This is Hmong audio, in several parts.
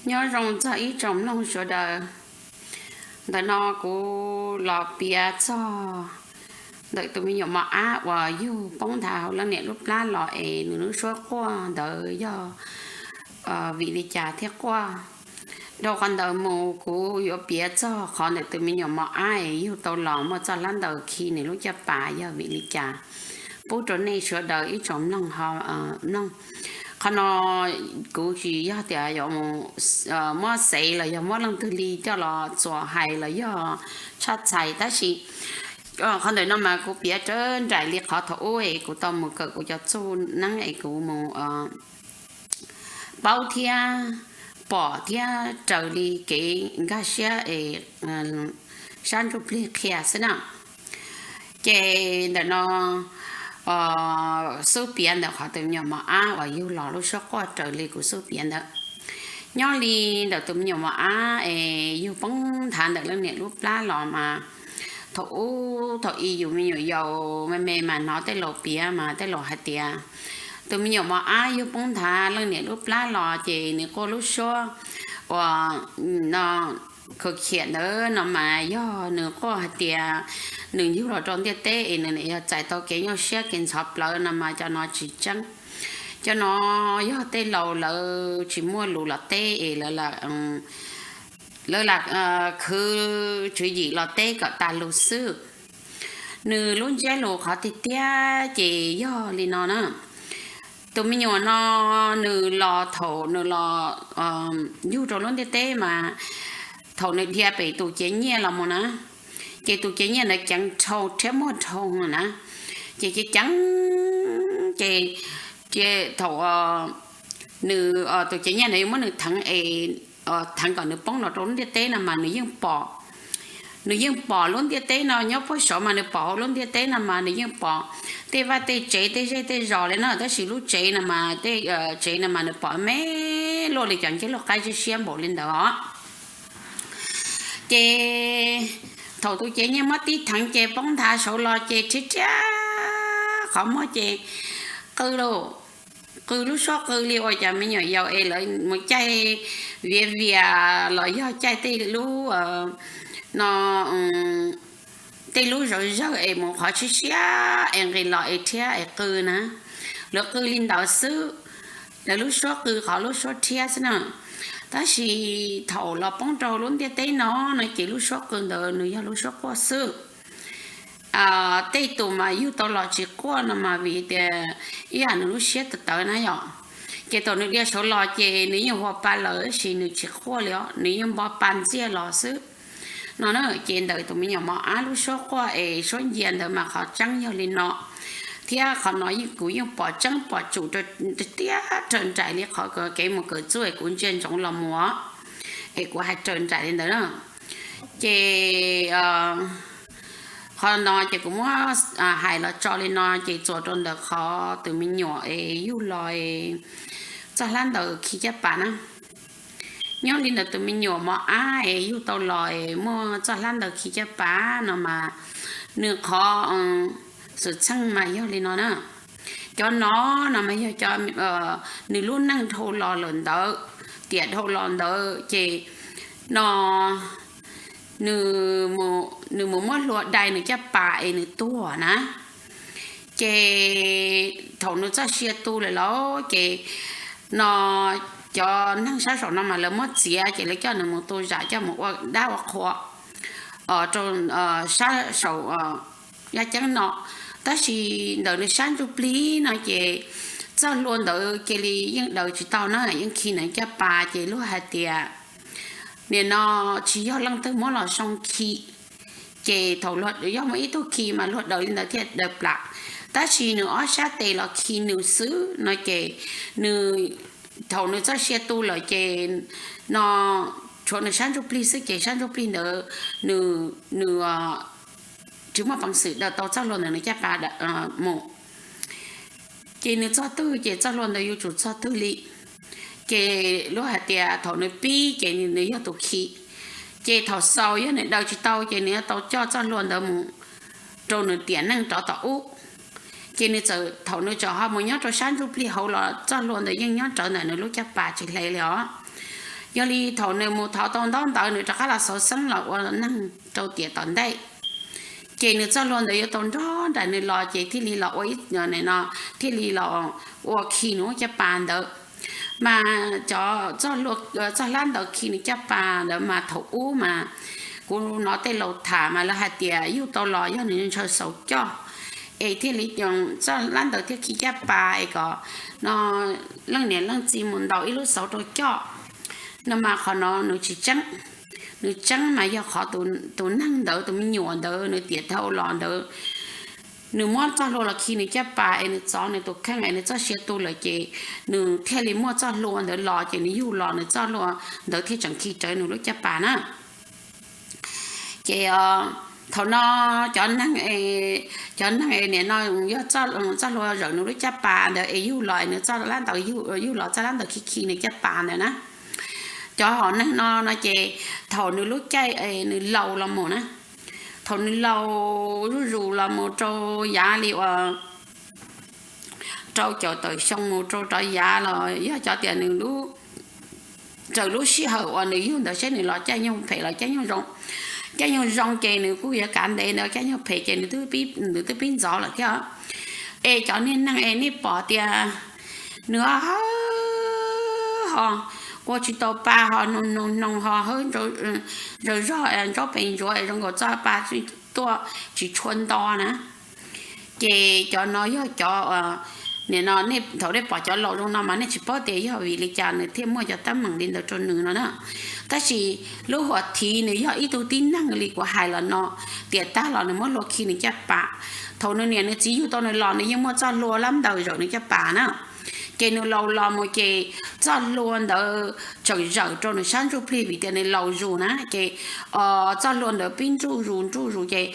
Nyob zoo txog ib tsoom mloog sawv daws. Ntawm no kuv los piav txog ntawm tus me nyuam mos ab uas yug poob nthav hauv leej niam lub plab los es nws lub suab quaj ntawd yog vim li cas thiaj quaj. Dhau qhov ntawd mus kuv yuav piav txog qhov ntawm tus me nyuam mos ab es yug tau los muaj txoj hlab ntawd khi nws lub caj pas yog vim li cas, pub rau nej sawv daws ib tsoom mloog ho mloog. Qhov no kuv tsis yog tias yuav muab xev los yog muab leej twg li coj los txuas hais los yog tshaj txhais, tab sis qhov ntawm no mas kuv piav raws nraim li qhov thaum ub es kuv tau mus kawm kuv cov txuj neeb es kuv mus paub thiab pom thiab raws li kev nkag siab es sab ntsuj plig qhia xwb na. Ces ntawm no xub piav ntawm qhov tus me nyuam mos ab uas yug los lub suab quaj raws li kuv xub piav ntawd. Nyob li ntawm tus me nyuam mos ab es yug poob nthav ntawm leej niam lub plab los mas, thaum ub thaum i yus me nyuam yaus me me mas hnov tej laus piav mas tej laus hais tias tus me nyuam mos ab yug poob nthav leej niam lub plab los ces nws quaj lub suab uas no khaws khiam ntawd no mas yog nws quaj hais tias nws yug los rau ntiaj teb es nws yog txais tau kev nyuaj siab kev ntxhov plawv no mas cov no tsis tseeb. Cov no yog tej laus lawv tsis muaj lus los teb es lawv lam khwv tswv yim los teb kom tas lus xwb. Nws lub ntsiab lus qhov tiag tiag ces yog li no na. Tus me nyuam no nws los thaum nws los yug rau lub ntiaj teb mas thaum nws dhia pem tus cev nyiaj los mus na, ces tus cev nyiaj ntawd ceev dhau thiab muag dhau na, ces ceev ceev ces thaum nws tus cev nyiaj ntawd yuav muab nws theev es theev kom nws poob los rau lub ntiaj teb no mas nws yeej pom. Nws yeej pom lub ntiaj teb no nyob puag saud mas nws pom hauv lub ntiaj teb no mas nws yeej pom tej vaj tej tsev tej zej tej zos li na, tab sis lub tsev no mas tej tsev no mas nws pom me luaj li cov ncej luaj qaib siab siab npaum li ntawd os. Ces thaum tus cev nyiaj muab tib theev ces poob nthav saud los ces rhiab rhiab qhov muag ces qw lauj, qw lub suab qw li uas cov me nyuam yaus es lawv mus caij viav vias los yog caij tej lub no tej lub zawv zawg es mus qhov siab siab es nqis los es rhiab es qw na. Lawv qw li ntawd xwb, lawv lub suab qw qhov lub suab rhiab xwb na. Tab sis thaum los poob rau lub ntiaj teb no no ces lub suab qw ntawd nws yog lub suab quaj xwb. Tej tus mas yug tau los tsis quaj no mas vim tias ib yam nws lub siab tawv tawv na yom. Ces thaum nws dhia saud los ces nws yeej hu pa lawm tab sis nws tsis quaj li os, nws yeej npo pa ntxiag los xwb no na. Ces ntawm tus me nyuam mos ab lub suab quaj es suab ncia ntawd mas qhov tseeb yog li no, thiab qhov no kuv yeej pom tseeb pom tsum tiag raws nraim li qhov kev mus kawm txuj es kuv ntsia ntsoov los mus es kuv hais raws nraim li ntawd na. Ces qhov no ces kuv muab hais los tso li no ces txuas rau ntawm qhov tus me nyuam es yug los txoj hlab ntawd khi caj pas na. Nyob li ntawm tus me nyuam mos ab es yug tau los es muaj txoj hlab ntawd khi caj pas no mas nws qhov xwm txheej mas yog li no na. Cov no no mas yog nws lub neej dhau los lawm ntawd, tiam dhau los ntawd ces no nws mus muab hlua dai nws caj pas es nws tuag na. Ces thaum nws txoj sia tu lawm lauj ces no cov neeg sab saum no mas lawv muab txiav ces lawv coj nws mus tu zam coj mus ua dab ua qhua rau sab saum yaj ceeb no. Tab sis ntawm nws sab ntsuj plig no ces txoj hlua ntawd cia li yeej daws tsis tau na, yeej khi nws caj pas ces luag hais tias nim no tsis yog leej twg muab los zoo khi. Ces thaum yog muaj ib tug khi mas luag daws li ntawd thiaj daws plam, tab sis nws ob sab tes los khi nws xwb no ces nws, thaum nws txoj sia tu lawm ces no tshuav nws sab ntsuj plig xwb ces sab ntsuj plig ntawd nws, nws tsis muaj peev xwm daws tau txoj hlua ntawm nws caj pas mus. Ces nws txog twg ces txoj hlua ntawd yuav tsum txog twg li. Ces luag hais tias thaum nws pib ces nws yog tus khi, ces thaum xaus yog nws daws tsis tau ces nws yuav tau coj txoj hlua ntawd mus rau nws tiam neej rov tom ub. Ces nws txawm, thaum nws txawm ho mus nyob rau sab ntsuj plig hauv los txoj hlua ntawd yeej nyob rawv ntawm nws lub caj pas tsis hle li os. Yog li thaum nws mus thov tau ntaub ntawv, nws rov qab los xauv xeeb los ua neeg rau tiam tom ntej, ces nws txoj hlua ntawd yuav tau nrog nraim nws los, ces thiaj li los ua ib no, thiaj li los ua khi nws lub caj pas ntawd. Mas cov txoj hlab ntawd khi nws caj pas ntawd mas thaum ub mas kuv hnov tej laus tham mas lawv hais tias yug tau los yog nws ntshaw xauv coj, es thiaj li txoj hlab ntawd thiaj khi caj pas es kom no leej niam leej txiv mus ntaus ib lub xauv rau coj no. Mas qhov no nws tsis tseeb. Nws tseeb mas yog qhov tus neeg ntawd, tus me nyuam ntawd, nws tiam dhau los ntawd, nws muab txoj hlua los khi nws caj pas es nws txov nws tus kheej es nws txoj sia tu lawm, ces nws thiaj li muaj txoj hlua ntawd los, ces nws yug los nws txoj hlua ntawd thiaj tseem khi rawv nws lub caj pas na. Ces thaum no cov neeg, cov neeg nim no yog txoj hlua zawm nws lub caj pas ntawd es yug los nws txoj hlab ntawd, yug los txoj hlab ntawd khi khi nws caj pas ntawd na. Cov hom neeg no no ces thaum nws lub caij nws laus los mus na, thaum nws laus zuj zus los mus rau yav li uas rau caum tawm xyoo mus rau rov yav los yog cov tias nws lub, raws lub sij hawm uas nws yug ntawd seb nws los caij nyoog phem los caij nyoog zoo. Caij nyoog zoo ces nws kuj yuav kav ntev ntawd, caij nyoog phem ces nws twb pib ntxov lawm thiab. Es cov niag neeg es nej pom tias nws ho ua tsis tau pa ho noog noog noog ho hawb zog zog ntsaub pes ntsuav es zoo nkaus txoj pa tuaj tsis tshua nto na, ces cov no yog cov nim no thaum nej pom cov laus zoo no mas nej tsis paub tias yog vim li cas nws thiaj muaj cov teeb meem li ntawd rau nws no na. Tab sis lub huam thiv nws yog ib tug tib neeg li kuv hais los no, tiam tag los nws muab hlua khi nws caj pas. Thaum nws niam nws txiv yug tau nws los nws yeej muaj txoj hlua lab ntawm zawm nws caj pas na. Ces nws laus los mus ces txoj hlua ntawd tseem zawm rau nws sab ntsuj plig vim tias nws laus zus na, ces txoj hlua ntawd pib ntsuj zus ntsuj zus ces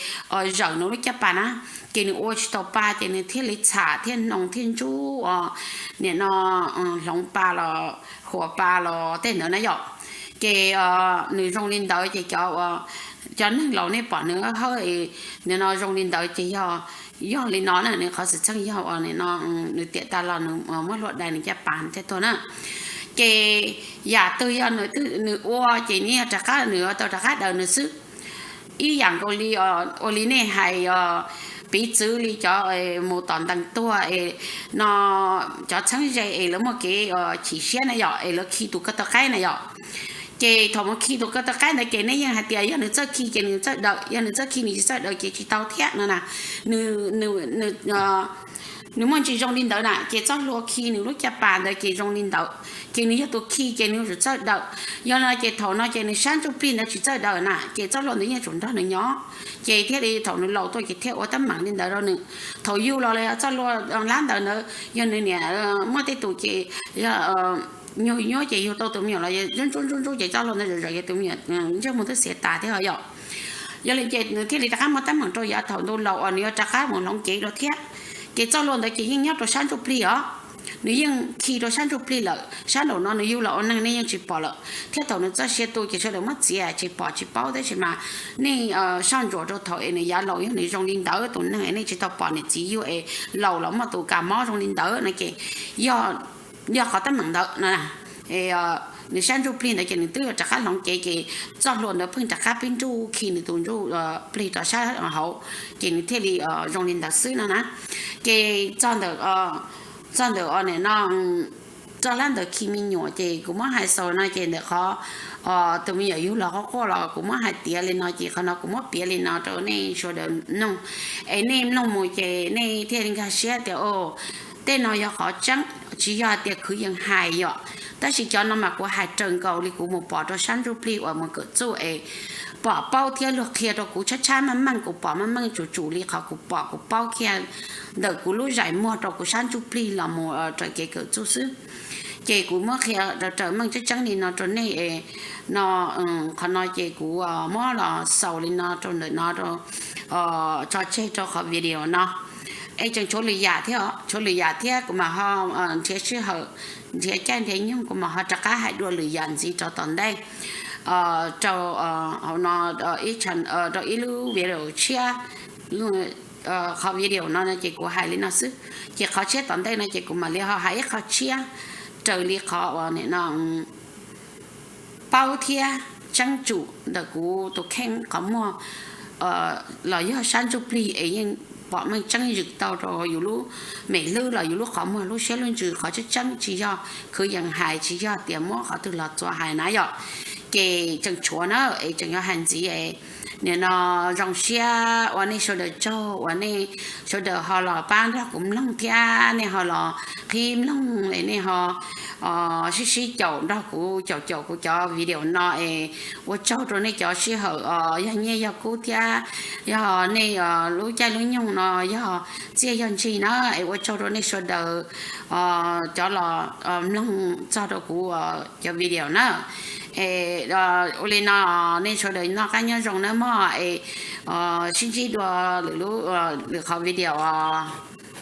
zawm nws lub caj pas na, ces nws ua tsis tau pa ces nws thiaj li txham thiaj hnoos thiaj ntsub nim no hloov pa los huas pa los tej ntawd na yom. Ces nws zoo li ntawd ces cov, cov neeg laus nej pom nws hawb nim no zoo li ntawd ces yog, yog li no na, nws qhov xwm txheej yog uas nim no nws tiam tag los nws muab hlua dai nws caj pas thiaj tuag na. Ces yam twg yog nws ua ces nws yog rov qab, nws tau rov qab daws nws xwb. Ib yam nkaus li ua li nej hais, piv txwv li cov mus tom ntees tuag es no, cov txheeb ze es lawv muaj kev chim siab na yom, es lawv khi tus ko taw qaib na yom. Ces thaum mus khi tus ko taw qaib ntawd ces nej yeej hais tias yog nws txawj khi ces nws txawj daws, yog nws txawj khi nws tsis txawj daws ces tsis tau thiab no na. Nws muaj ntsis zoo li ntawd na, ces txoj hlua khi nws lub caj pas ntawd ces zoo li ntawd, ces nws yog tus khi ces nws yuav tsum txawj daws. Yog no ces thaum no ces nws sab ntsuj plig ntawd tsis txawj daws na, ces txoj hlua ntawd yeej tsum nrog nws nyob, ces thiaj li thaum nws laus tuaj ces thiaj ua teeb meem li ntawd rau nws. Thaum yug los los txoj hlua lab ntawd ntawd yog nws niam muaj tej tus ces yog nyuag nyuab ces yug tau tus me nyuam los ntsuj ntsuj ntsuj ces txoj hlua ntawd zawm zawm ces tus me nyuam ntsej muag twb xiav tas thiab yom. Yog li ces nws thiaj li rov qab muaj teeb meem rau yav thaum ntuj laus uas nws yuav rov qab mus hloov cev dua thiab. Ces txoj hlua ntawd ces yeej nyob rau sab ntsuj plig os, nws yeej khi rau sab ntsuj plig lawm, sab nraum no nws yug los ua neeg nej yeej tsis pom lawm, thiab thaum nws txoj sia tu ces sawv daws muab txiav tsis pom tsis paub, tab sis mas nej soj ntsuam rau thaum es nws yav laus yog nws zoo li ntawd, tus neeg es nej tsis tau pom niam txiv yug es laus los muaj tus kab mob zoo li ntawd no ces yog, yog qhov teeb meem ntawd no. Nws sab ntsuj plig ntawd ces nws twb yuav rov qab hloov cev ces txoj hlua ntawd pheej rov qab pib ntsuj khi nws tus ntsuj plig rau sab hauv, ces nws thiaj li zoo li ntawd xwb no na. Ces txog ntawm, txog ntawm nim no txoj hlab ntawd khi me nyuam ces kuv muab hais xaus no ces ntawm qhov tus me nyuam yug los quaj quaj los kuv muab hais tiav li no ces qhov no kuv muab piav li no rau nej sawv daws mloog. Es nej mloog mus ces nej thiaj li nkag siab tias o, tej no yog qhov tseeb, tsis yog hais tias kwv yees hais yom. Tab sis cov no mas kuv hais raws nkaus li kuv mus pom rau sab ntsuj plig uas mus kawm txuj es pom paub thiab luag qhia rau kuv tshab tshab meej meej, kuv pom meej meej tsum tsum li qhov kuv pom kuv paub kiag ntawm kuv lub zais muag rau kuv sab ntsuj plig los mus raws kev kawm txuj xwb. Ces kuv muab qhia raws meej tseeb tseeb li no rau nej no. Qhov no ces kuv muab los xaus li no rau ntawm no, tso tseg rau qhov video no. Es tseem tshuav lwm yam thiab, tshuav lwm yam thiab kuv mam ho nrhiav sij hawm, nrhiav caij nrhiav nyoog kuv mam ho rov qab hais dua lwm yam ntxiv rau tom ntej rau hauv no, rau ib lub video tshiab. Qhov video no ces kuv hais li no xwb, ces qhov tshiab tom ntej no ces kuv mam li ho hais ib qho tshiab raws li qhov uas nim no paub thiab tseeb tsum ntawm kuv tus kheej qhov muag los yog sab ntsuj plig es yeej pom meej tseeb zwm tau rau yus lub mem hlwb los yus lub qhov muag lub siab lub ntsws qhov tseeb tseeb, tsis yog khwv yees hais, tsis yog tias muab qhov twg los txuas hais na yom. Ces tseem tshuav na es tseem yuav hais ntxiv. Nim no zoo siab ua nej sawv daws tsaug uas nej sawv daws ho los pab nrog kuv mloog thiab nej ho los qhib mloog es nej ho sib sib caum nrog kuv caum caum kuv cov video no es ua tsaug rau nej cov sij hawm os, yog nyiaj yog kub thiab yog nej lub caij lub nyoog no yog txiaj yog ntsig na es ua tsaug rau nej sawv daws cov los mloog txog rau kuv cov video na. Es ua li no nej sawv daws noj qab nyob zoo nawb mog es sib ntsib dua lwm qhov video os.